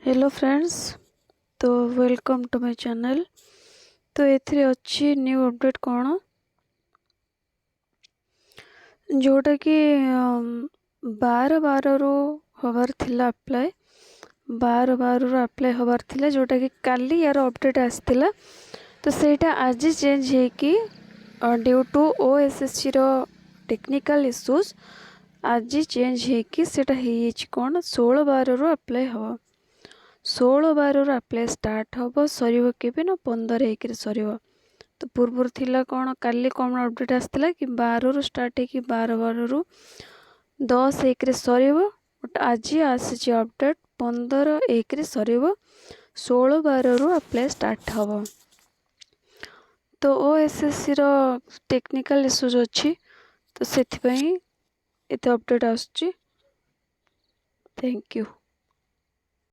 Hello friends, ତ welcome to my channel. ତ ଏଥିରେ ଅଛି ନ୍ୟୁ ଅପଡ଼େଟ୍ କ'ଣ, ଯେଉଁଟାକି 12/12ରୁ ହେବାର ଥିଲା ଆପ୍ଲାଏ। 12/12ରୁ ଆପ୍ଲାଏ ହେବାର ଥିଲା, ଯେଉଁଟାକି କାଲି ୟାର ଅପଡ଼େଟ୍ ଆସିଥିଲା। ତ ସେଇଟା ଆଜି ଚେଞ୍ଜ ହେଇକି, ଡ୍ୟୁ ଟୁ ଓଏସ୍ଏସ୍ସିର ଟେକ୍ନିକାଲ୍ ଇସ୍ୟୁଜ୍, ଆଜି ଚେଞ୍ଜ ହେଇକି ସେଇଟା ହେଇଯାଇଛି କ'ଣ, 16/12ରୁ ଆପ୍ଲାଏ ହେବ। 16/12ରୁ ଆପ୍ଲାଏ ଷ୍ଟାର୍ଟ ହେବ। ସରିବ କେବେ ନା 15/1ରେ ସରିବ। ତ ପୂର୍ବରୁ ଥିଲା କ'ଣ, କାଲି କ'ଣ ଅପଡ଼େଟ୍ ଆସିଥିଲା କି 12ରୁ ଷ୍ଟାର୍ଟ ହେଇକି 12/12ରୁ 10/1ରେ ସରିବ। ବଟ୍ ଆଜି ଆସିଛି ଅପଡ଼େଟ୍ 15/1ରେ ସରିବ, 16/12ରୁ ଆପ୍ଲାଏ ଷ୍ଟାର୍ଟ ହେବ। ତ ଓଏସ୍ଏସ୍ସିର ଟେକ୍ନିକାଲ୍ ଇସ୍ୟୁଜ୍ ଅଛି, ତ ସେଥିପାଇଁ ଏତେ ଅପଡ଼େଟ୍ ଆସୁଛି। Thank you.